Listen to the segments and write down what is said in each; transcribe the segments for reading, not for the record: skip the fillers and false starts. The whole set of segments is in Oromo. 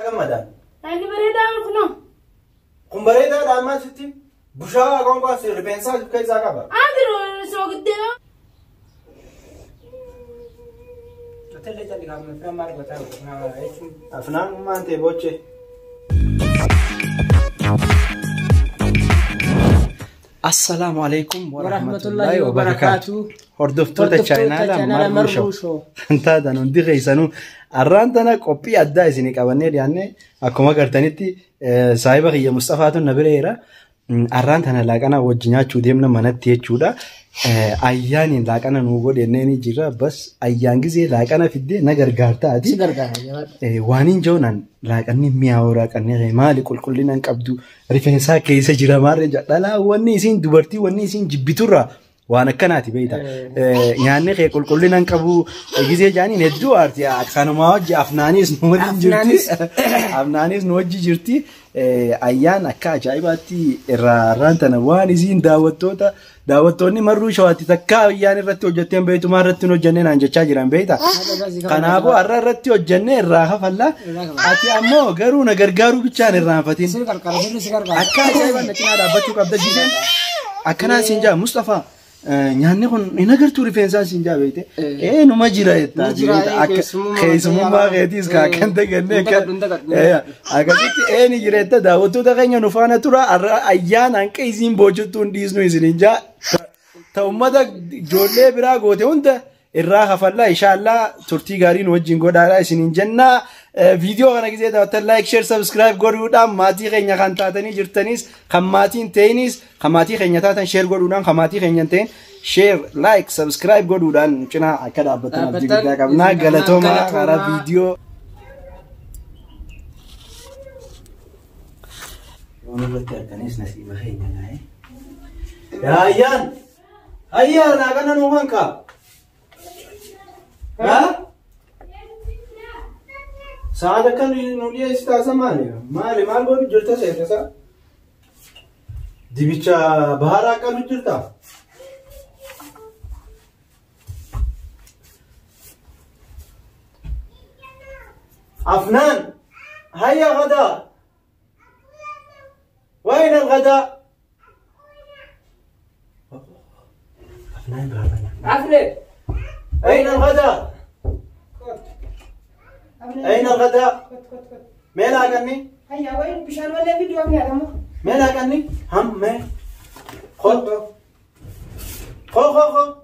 Gammadaan. Inni bareedaa kunoo. Kun bareedaadha ammaa sitti. Bushaawaa qoonqoo si rifeensaa keessaa qaba. Agiroo soogiddeedha. Hoteelli jalli kaa'amne filan maal gootaa jechuun. Afnaan maan ta'e boochee. Assalaamu alaikum Warahmatullahi wabarakaatu. Hordoftoota chaayinaadhaa Marruu Show. Kan taatan hundi keessanuu arraan tana qophii addaa isinii qabannee dhiyaanne akkuma agartanitti saahiba kiyya Mustafaatu na bira jira. Arraan tana laaqana wajji nyaachuu deemna manatti jechuudha. Ayyaaniin laaqana nuu godhennee ni jira. Bas ayyaan gizee laaqana fiddee na gargaartaati. Si gargaara jabaadha. Waan hin joonaan laaqanni mi'aawu laaqanni maali qulqullina hin qabdu rifeensaa keessa jira maarree jedha. Dhalaa wanni isiin dubartii wanni isiin jibbiturraa waan akkanaati beekta. Nyaanni kee qulqullina hin qabu gizee jaaniin hedduu aarti. Kanumaa wajji afnaanis nu wajji jirti. Afnaanis nu wajji jirti. Ayyaan akka ajaa'ibaatti irraa arraan tana waan isiin daawwattoota daawwattoonni Marruu Shawaatti takka ayyaan irratti hojjetteen beektumaa irratti hin hojjennee naan jechaa jiran beekta. Kanaafuu har'a irratti hojjennee irraa hafalla. Ati ammoo garuu na gargaaruu bichaan irraanfatin. Si gargaara sirri si gargaara. Akka ajaa'ibaan na cinaa dhaabbachuu qabda jiseen. Akkanaan siin jaa Mustafaa nyaanni kun hin agartuu rifeensaa siin jaa beekte. Ee numa jira jettaa Numa jira, beekta. Akka keessummaa keessummaa keetiis kaa kan dagannee Hin dagadhu, hin dagadhu. Akkasitti ee ni jira jetta daawwattoota keenya nu faana tura har'a ayyaana hanqa isiin boojjattuu hin dhiisnu isiniin jaa. Ta uummata ijoollee biraa goote hunda irraa hafallaa inshaallaa turtii gaarii nu wajjin godhaadha isiniin jennaa. Viidiyoo kana gisee daawwattan like, share, subscribe godhuudhaan maatii keenya kan taatanii jirtanis kan maatii hin ta'inis kan maatii keenya taatan share godhuudhaan kan maatii keenya hin ta'in share, like, subscribe godhuudhaan cinaa akka dhaabbattan abdii guddaa qabna. Galatoomaa karaa viidiyoo. Waan irratti arganis nasiiba keenya gaa'e. Yaa ayyaan! Ayyaan kana nuu hankaa! Haa? Sa'aat akka nu dhiyeessitaa isa maali? Maali maal godhu jirta seete isa? Dibicha baharaa qalu jirta? Afnaan! Hayya gadaa! وين الغداء؟ أفنان غابنا. Afne. أين الغداء؟ أين الغداء؟ مين أكلني؟ Hayya wayin bishaan malee fiduu afne adama. مين أكلني؟ هم مين؟ خذ خو خو خو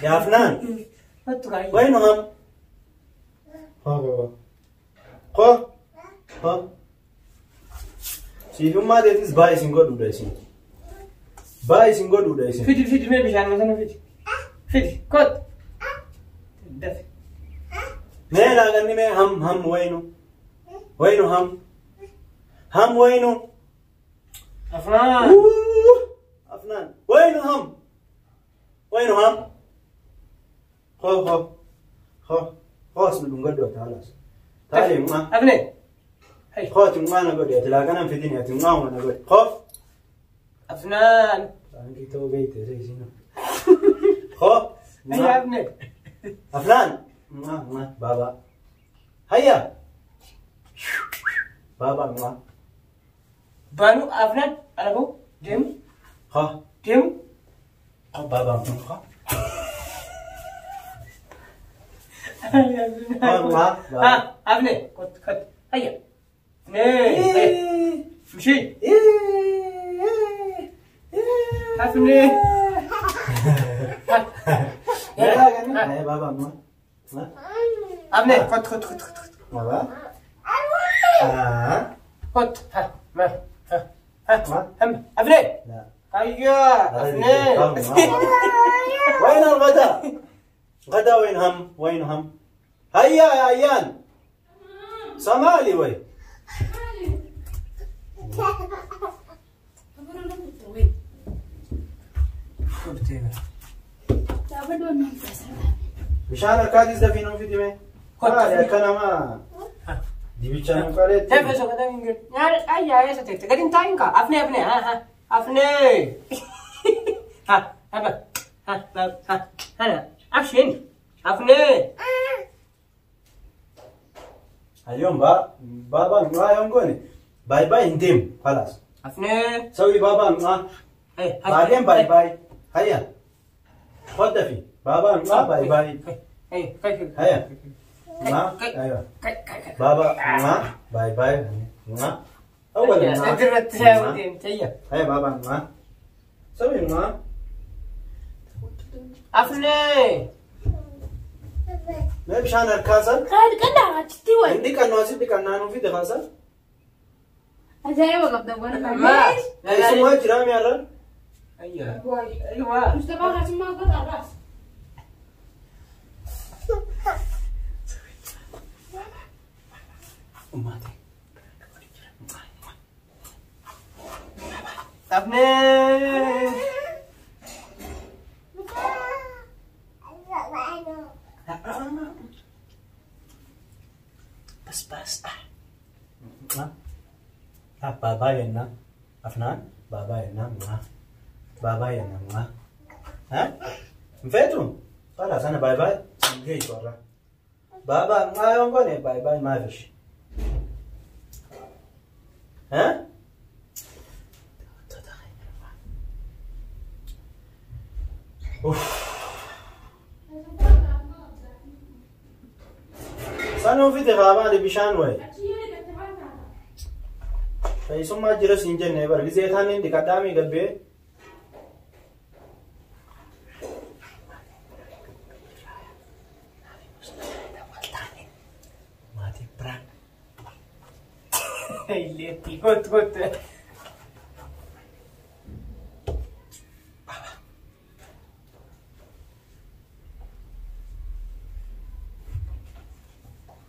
يا أفنان Hattu kaayya. وين هم؟ خو خو خو خو Siifummaa teetis baay'ee isin godhuudha isin. Baay'ee isin godhuudha isin. Fidi fidi mee bishaan sana fidi. Fidi kot. Dafi. Mee laaqanni mee ham ham waynu. Waynu ham. Ham waynu. Afnaan. Afnaan. Waynu ham. Waynu ham. Ho ho. Ho. Ho asmi dhungadhu ati halas. Taali mu'a. Afne. Hay. Ho ati mu'a na godhi ati laaqanan fidini ati mu'a na godhi. Ho. Afnaan. Aangi ta'uu beeyte isa isin. Ho. Hayya afne. Afnaan. Mu'a mu'a baaba. Hayya. Baaba mu'a. Baanu afnaan alaboo deemu Ho. deemu. Ho baaba mu'a. Ha afne kot kot. Hayya. Ne. Mshi. Afne. Baaba mu'a. Afne kot kot kot kot. Baba. Ah. Kot. Ha ma. Ha. Ha. Hem. Afne. لا. Hayya afne. وين الغداء؟ غدا وين هم؟ وين هم؟ هيا يا عيان صمالي وين؟ Bishaan harkaatis dafii nuuf fidi mee? Maali akkana maa? Dibicha nu qareetti. Tefe sokataa hin jiru. Nyaara ayyaa eessa teette? Gadi hin taa'in kaa. Afne afne ha ha. Afne. Ha haba. Ha ha ha. Hana. Afshin. Afne. Ayyoon baabaa mu'aa yoon goone baay baay hin deemu falaas. Afnee. Sawi baabaa mu'aa. Baadeen baay baay. Hayya. Hodda fi baabaa mu'aa baay baay. Hayya. Mu'aa. Aywa. Baabaa mu'aa baay baay mu'aa. Awwal mu'aa. Asirratti yaa'u deemtayya. Hayya baabaa mu'aa. Sawi mu'aa. Afnee. Mee bishaan harkaasan. Qaad achitti wayi. Inni qannoo asitti qannaanuu fi dafaasan. Ajaa'iba qabda waan Maa. Keessumaa jiraa mi'aarra. Ayya. Aywa. Mustafaa keessummaa godha arraas. Ummati. Afnee. Bas bas. Ah, baabaa jenna. Afnaan baabaa jenna. Baabaa jenna. Ha? Hin feetu? Fala sana baay baay. Hin geessu warra. Baabaa maa yoon goone baay baay maafish. Ha? Uff. Sanuu fide baabaan bishaan wayi. Keessummaa jira siin jenne bar gisee taaniin dhiqadhaamii gabbee. Maatii biraan. Illeetti kottu kottu.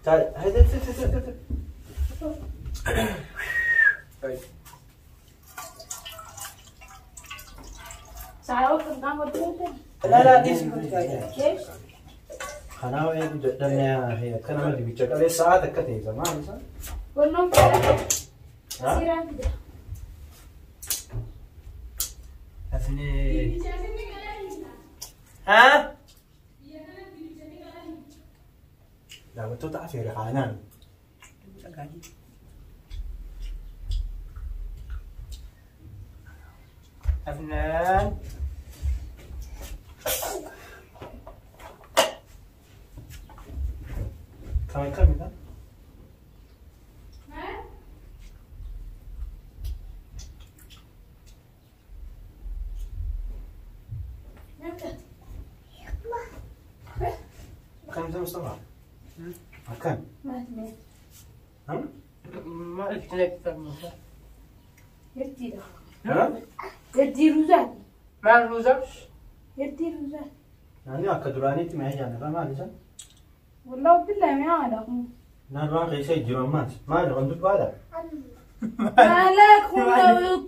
Haydi haydi. Saayoo kan kaan godhu. La la dhiisi kottu. Kanaaf eegu jedhamee akka nama dibicha qalee sa'aat akka ta'e maal isaa? Wannoon fedha. Siiraan fida. Afnee. Haa? Daawwattoota afeera haanaan. Afnaan. Kam akkamidha? Akkamidha Mustafa? Akkam? Maal itti naqxamu? Yertiidha. Ha? Yertii ruuzaati. Maal ruuza? Yertii ruuzaati. Naannoo akka duraaniitti mi'a nyaanna maal isa? Wallaahi billahi mi'aadha kun. Naan waan keessa jiru ammaas maal waan dubbaadha? Maala kun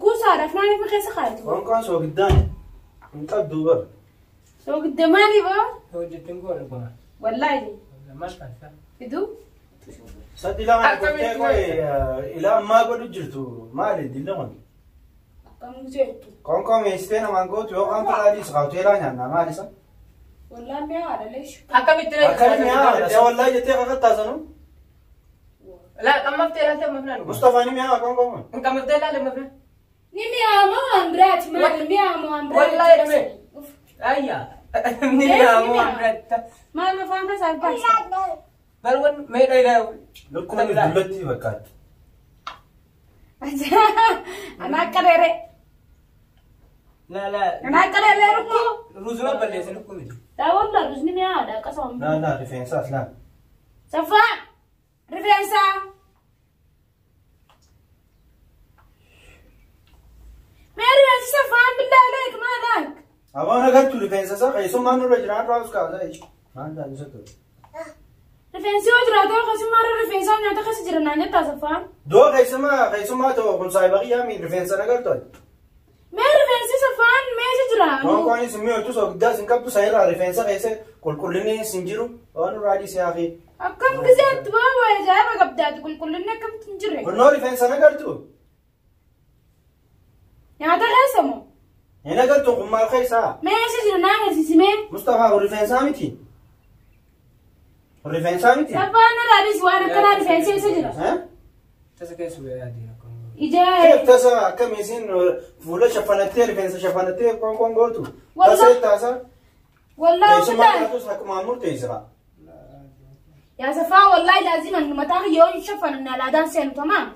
kuusaadha afaan ifa keessa kaayatu. Qoonqoon soogiddaan hin qabdu bara. Soogidda maali baa? Hojjettiin goona goona. Wallaahi. Maal kaasa? Fiduu? Sadi lama gootee qo'ee ilaa ammaa godhu jirtu maali dilla kun? Akkam jettu. Qoonqoo meessitee namaan gootu yookaan firaadis hoteelaa nyaanna maal isa? Wallaahi mi'aadha leeshu. Akkamitti Akkami mi'aadha isa wallaahi jettee kakkattaasanu? La qammaftee ilaalte mafnaan. Mustafaa ni mi'aawa qoonqoo kun? Qammaftee ilaalte mafnaan. Ni mi'aama waan biraati maal mi'aama waan biraati. Wallaahi dhame. Ayya. Ni mi'aama waan biraati. Maal afaan keessa albaasa? Barwan mee dheeraa. Lukkuun dullatti fakkaatti. Ana akka dheeree. La la. Ana akka dheeree rukkoo. Ruuzuma balleessa lukkuu miti. Daawwannaa ruuzni mi'aadha akkasuma. Laa laa rifeensaas laa. Saffaa rifeensaa. Mee rifeensi saffaan billaa leek maalaak? Abaan agartuu rifeensa isaa keessummaan nurra jiraan raawus kaasa jechuudha. Maal ta'a isa ture? Rifeensi yoo jiraatu akkasuma rifeensaa nyaata keessa jira naan jettaa saffaan. Doo keessumaa ta'u kun saayiba qiyyaami rifeensa nagartu. Mee rifeensi saffaan meesha jira? Qoonqoonis mi'ootu soogiddaas hin qabdu saayirraa rifeensa keessa qulqullinni hin jiru waan irraa dhiisee hafe. Akkam gizeetti baaba ajaa'iba qabdaati qulqullinni akkamitti hin jirre? Kunnoo rifeensa nagartu. Nyaata keessa moo? Hin agartu kun maal keessaa? Meesha jira naan agarsiisi mee? Mustafaa kun rifeensaa miti. Rifeensaa miti? Safaan irraadis waan akkanaa rifeensi eessa jira? Tasa keessa bu'ee yaadii rakkoon. Ija Keef tasa akkami isin fuula shafanattee rifeensa shafanattee qoonqoon gootu? Wallah. Tasa taasa. Wallaahi Teessuma billahi. taatus akkuma murteessira. Yaa Safaa wallaahi laazima mataa kiyya yoo hin shafanne alaadaan seenu tamaam.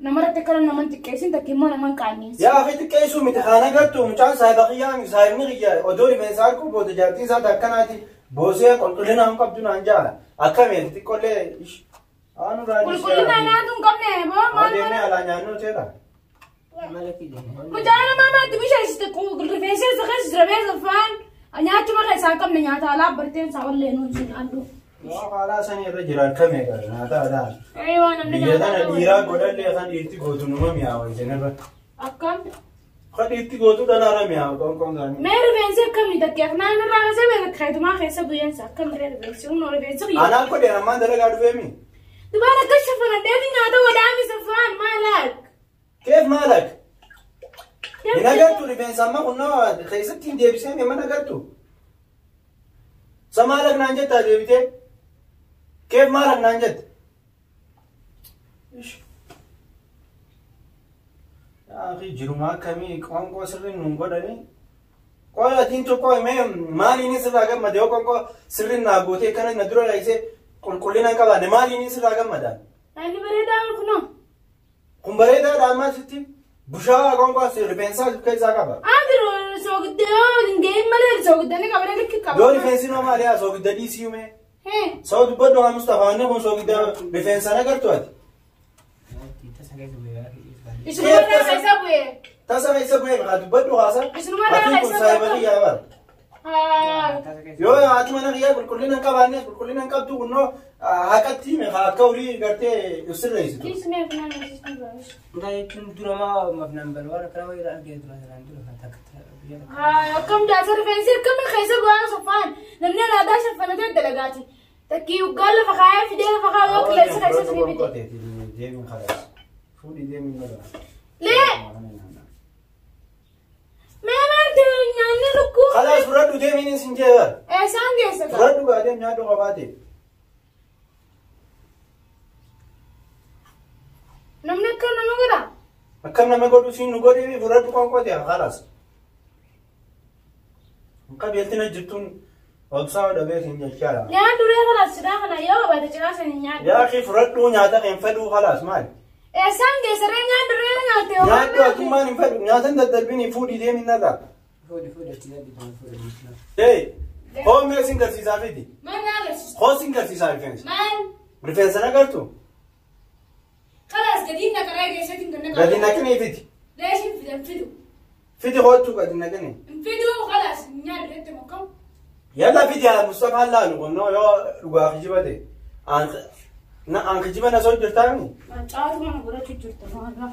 Namarratti akkana naman xiqqeessin takka immoo naman qaanneessin. Yaa fi xiqqeessuu miti kana agartu mucaan saahiba kiyyaa saahibni kiyya odoo rifeensa harkuu booda jaartiin isaa akkanaati boosee qulqullina hin qabdu naan jaala. Akkami xiqqollee aanu raadis. Qulqullina naatu hin qabne boo maal Adeemee alaa nyaannoo teera. Mala kiyya. Mucaan namaa maatti bisheessite rifeensi isa keessa jira bee Safaan nyaachuma keessaa hin qabne nyaata alaa barteen isaa wallee nuun sin addu. Waa haalaa sanii irra jira akkamii gara nyaata alaa. Eeyyaa namni Biyya tana nyaata dhiiraa godhallee kan dhiirti gootu numa mi'aawa isinirra. Akkam. Kan dhiirti gootu dhalaarra mi'aawa qoonqoon isaanii. Mee rifeensi akkamii takka naan irraa kaasee beekta keetumaa keessa guyyeensa akkam ree rifeensi humna rifeensi kiyya. Anaan godhe ammaan dalagaa dhufeemi. Dubaan akka shafanadheeti nyaata wadaami Safaan maalaak. Keef maalak? Hin agartu rifeensa amma kunnaa keessatti hin deebisee mana agartu. Sa maalak naan jettaa deebitee? Keef maalak naan jette? Yaa jiruma akkamii qoonqoo sirriin nuun godhanii? Qola atiin tokko mee maaliin sirraa gammade yoo qoonqoo sirriin naa gootee kana na dura laayisee qulqullina hin qabaanne maaliin sirraa gammada? Inni bareedaa kunoo. Kun bareedaadha ammaa sitti bushaawaa qoonqoo rifeensaa keessaa qaba. Ati soogidda yoo hin gahin malee soogidda ni qabna likki qaba. Yoo rifeensi noo maali haa soogidda dhiisii mee? Hee. Soo dubbadhu haa Mustafaa inni kun soogidda rifeensa nagartu ati. Tasa keessa bu'ee yaadii. Isinuma irraa keessa bu'ee. Tasa keessa bu'ee haa dubbadhu haasa. Isinuma irraa Atiin kun keessa saayiba bu'ee. kiyyaa bara. Haa. Tasa keessa. Yoo haati mana kiyyaa qulqullina hin qabaanne qulqullina hin qabdu kunnoo haqatti hime haa akka horii gartee sirreessitu. Kiismee funaan isisni baay'ee. Ndaa jechuun dura maa mafnaan bal waan akkana wayii argee dura sanaan dura kan takka biyya takka. Haa akkam jaasa rifeensi akkamii keessa bu'aa Safaan namni alaadaa shafanatee dalagaati. Takkii waggaa lafa kaayee fidee lafa kaayee yoo qilleensa keessa isinii fide. Deemin khalaas. Fuudhii deemin godha. Lee mee maal ta'e nyaanni lukkuu. Khalaas fudhadhu deemin isin jeebar. Eessaan geessa gaa? Fudhadhu gaa deem nyaadhu qabaate. Namni akka nama godha. Akkam nama godhu siin nu godhee fudhadhu qoonqoo ta'e khalaas. Qabeeltina jirtuun obsaa dhabee siin jechaadha. Nyaadhu ree khalaas cidhaa kana yoo babaate cidhaa sana nyaadhu. Yaa akhi fudhadhu nyaata hin fedhuu khalaas maali? Eessaan geessa ree nyaadhu ree nyaatte yoo Nyaadhu atummaan hin fedhu nyaata hin daddarbini fuudhii deemin narraa. Fuudhi fuudhi achi dadhi fuudhi fuudhi. Hey, hoo mee sin garsiisaa fidi? Maal na agarsiisu? Hoo sin garsiisaa rifeensa? Maal? Rifeensa nagartu? Khalaas gadi naqaree keessatti hin ganna Gadi naqinii fidi. Leeshin fidan fidu. Fidi hootu gadi naqinii. Fidu khalaas nyaadhu jettee mokkam. Yalla fidi yaa Mustafaa laalu kunnoo yoo dhugaa kijibate. An kijiba na soo jirtaami? Macaatu mana godhachuu jirta maal?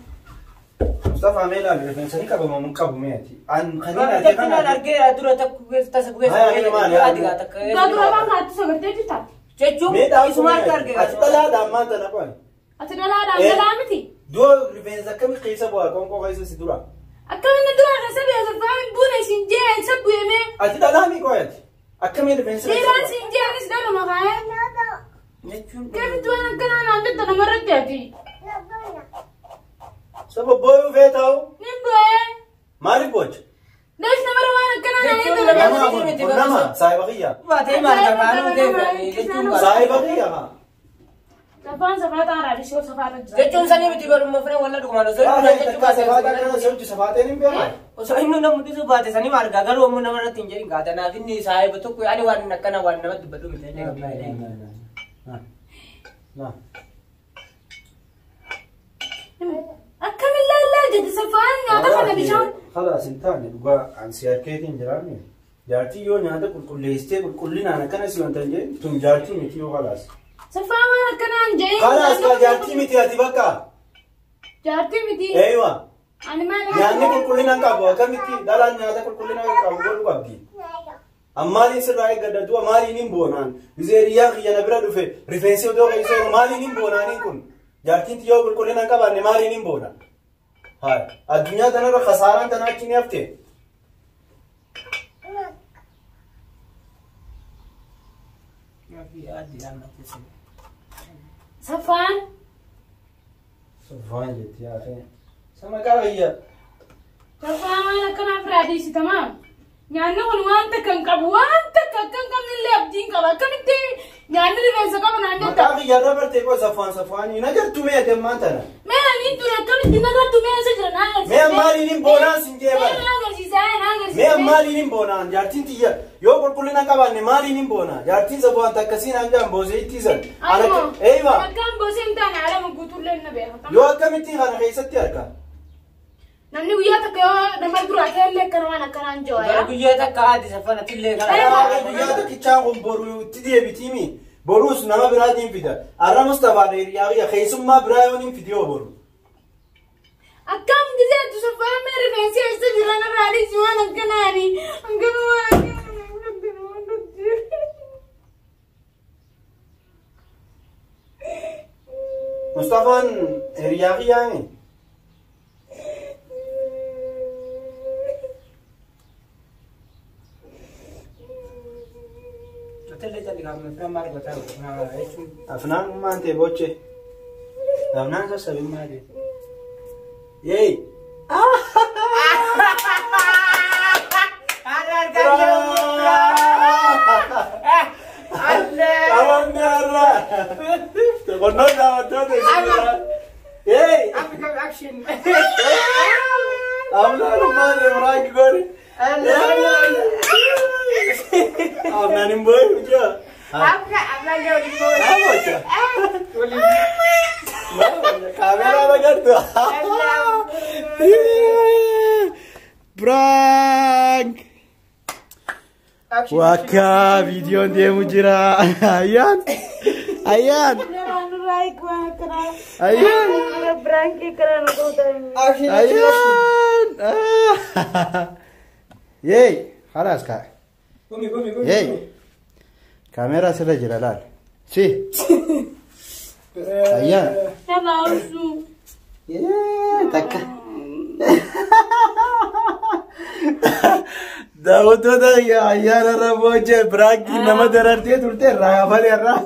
Mustafaa mee laalu rifeensa ni qabama mun qabu meeti. An kaniin ati Takka naan kana. argee dura takka keessa tasa keessa. Haa, yaa maali, yaa Ati gaa takka. Dhugaa dura waan kaatti sagartee jirta. Jechuun Mee dhaabu isuma harka argee. Ati dhalaadha ammaan tana qoy. Ati dhalaadhaan dhalaa miti. Doo rifeensa akkamii keessa bu'aa qoonqoo keessa si dura. Akkamiin dura keessa biyya Safaan buna isin jee isa bu'ee Ati dhalaa mi qoy ati? Akkamiin rifeensa keessa Dhiiraan bu'aa? siin jee anis dhaluma kaayee. Jechuun. Keefitti waan akkanaa naan jetta namarratti ati. Saba booyuu fee taa'u Nin bu'ee. maaliif boocha? Leesh namara waan akkanaa naan Jechuun jetta nama- Nama kun nama saayiba kiyya. Baatee maal qabaa nu jechuun. Saayiba kiyya haa. Safaan safaa taanaa dhishoo safaa jira. Jechuun sanii miti barummaa fira walla dhugumaan osoo inni Yaa jechuun takka safaataa kana sochi safaateen hin beekan. Osoo inni nama mul'isu baate sanii maal gaa garuu ammoo nama irratti hin jedhin gaa tanaaf inni saahiba tokko ani waan akkana waan namatti dubbadhu miti illee qabna. Akkamiin laallaa jette safaan nyaata kana bishaan. Khalaas hin taane dhugaa an si harkeetiin jiraame. Jaartii yoo nyaata qulqulleessitee qulqullinaan akkana si wanta hin jedhin tun jaartii miti yoo khalaas. Safaan waan akkanaan jee. Khalaas kaa jaartii miti ati bakka. Jaartii miti. Eeywa. Ani maal Nyaanni qulqullina hin qabu akkamitti dhalaan nyaata qulqullina qabu godhu qabdi. Ammaaliin sirraa eeggadha du'a maaliin hin boonaan. Bizeeriyyaan kiyya na bira dhufe rifeensi odoo keessa jiru maaliin hin boonaaniin kun. Jaartiin yoo qulqullina hin qabaanne maaliin hin boona. Haa addunyaa tanarra kasaaraan tanaa achi ni hafte. Safaan. Safaan jetti yaa Sama qabayya. Safaan waan akkanaaf raadiisi tamaam. Nyaanni kun waan takka hin qabu waan takka akka hin qabne illee abdiin qaba akkamitti nyaanni rifeensa qabu naan jetta. Maqaa kiyyaarra bartee koo safaan safaanii na gartuu mee ati ammaan tana. Mee ani tun akkamitti na gartuu mee eessa jira na agarsiisa. Mee maaliin hin boonaan sin jee Mee bara. na agarsiisa na agarsiisa. Mee maaliin hin boonaan jaartiin tiyya yoo qulqullina qabaanne maaliin hin boonaa jaartiin safaan takkasiin hangaan boosee ittisan. Eeywa Akkaan boosee hin taane alama guutuullee na beeka. yoo akkamittiin kana keessatti argaa. Namni guyyaa takka yoo nama duraa ta'ellee akkana waan akkanaan Bara jooya. guyyaa takka haati safana tillee kana. Guyyaa tokkichaan kun boruu itti deebitiimi. Boruus nama biraatiin fida. Arra Mustafaa hiriyaa keessummaa biraa yoon hin fidi yoo boru. Akkam gizeetu safaan mee rifeensi eessa jira na raadisi waan akkanaani. Akkana waan akkanaa. Mustafaan hiriyaa kiyyaani. Tillee jalli kaa'ame fi amma argataa jechuun. Afnaan maal ta'e boche. Afnaan sassabin maal ta'e. Yeey. Qabamni har'a. Qonnoon daawwattoota isin Yeey. Action. Afnaan maal ta'e biraanki goone. Afnaan hin boo'u jaa. Maa bocha? Kaameraa agartu. Prank. Wakka viidiyoon deemu jira. Ayyaan. Ayyaan. Ayyaan. Ayyaan. Yeey. خلاص كا. Gumi gumi gumi. Yeey. Kaameraa sirra jira laal. Si. Ayyaan. Yalla usuu. Yee takka. Daawwattoota ayyaana irra boochee biraankii nama darartee turte irraa kafalee irraa.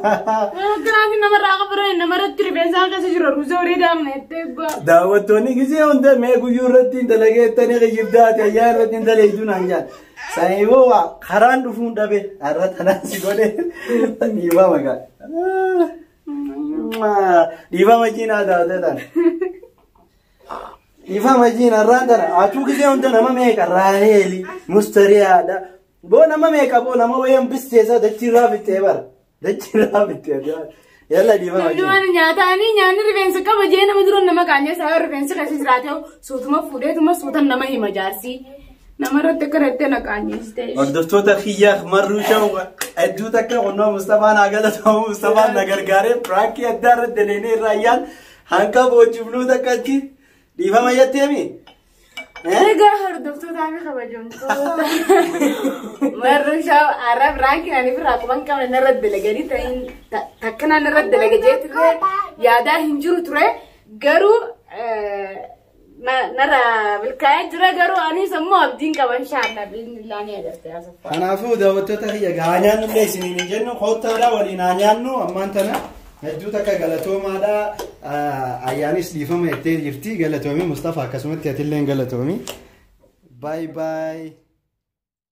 Akkanaatti namarraa qabaran namarratti rifeensa keessa jiru ruuza horii daamna jettee ba'a. Daawwattoonni gisee hunda mee guyyuu irratti hin dalageettanii kiyyibdaati ayyaana irratti hin daleeytuu naan jaan. Saniifuu waa karaan dhufuun dhabe har'a tanaan si godhe dhiifama gaa. Dhiifama jiinaa daawwattoota. Dhiifama jiin har'aan tana atuu gisee hunda nama meeqa Raaheeli Mustariyaadha. Boo nama meeqa boo nama wayan bisteessa dachiirraa fixee bara. Dachiirraa fixee. Yalla dhiifama Namni jiin. waan nyaataanii nyaanni rifeensa qaba jee nama dura nama qaanyee isaa rifeensi keessa jiraate suutuma fuudheetuma suutan nama hima jaarsi. Namarratti akka irratti na qaanyeessite. Hordoftoota kiyyaaf marruu sha'u hedduu takka qonnoo Mustafaan haa galatamu Mustafaan na gargaaree piraankii addaa irratti daleenee irraa ayyaan hanqa boojifnuu takka achi dhiifama jetteemi. Egaa hordoftootaa fi kabajamtoota. Marruu sha'u har'a piraankii ani biraa quban qabne narra dalaganii ta'in takka narra dalaga jee ture yaadaa hin jiru ture garuu narra milkaa'ee jira garuu anis ammoo abdiin qaban shaalla biillaanii agartee haasofaa. Kanaafuu daawwattoota kiyya haa nyaannu illee isiniin hin jennu koottaadha waliin haa nyaannu ammaan tana hedduu takka galatoomaadha ayyaanis dhiifama jettee jirti galatoomii Mustafaa akkasumatti atillee galatoomi. Baay baay.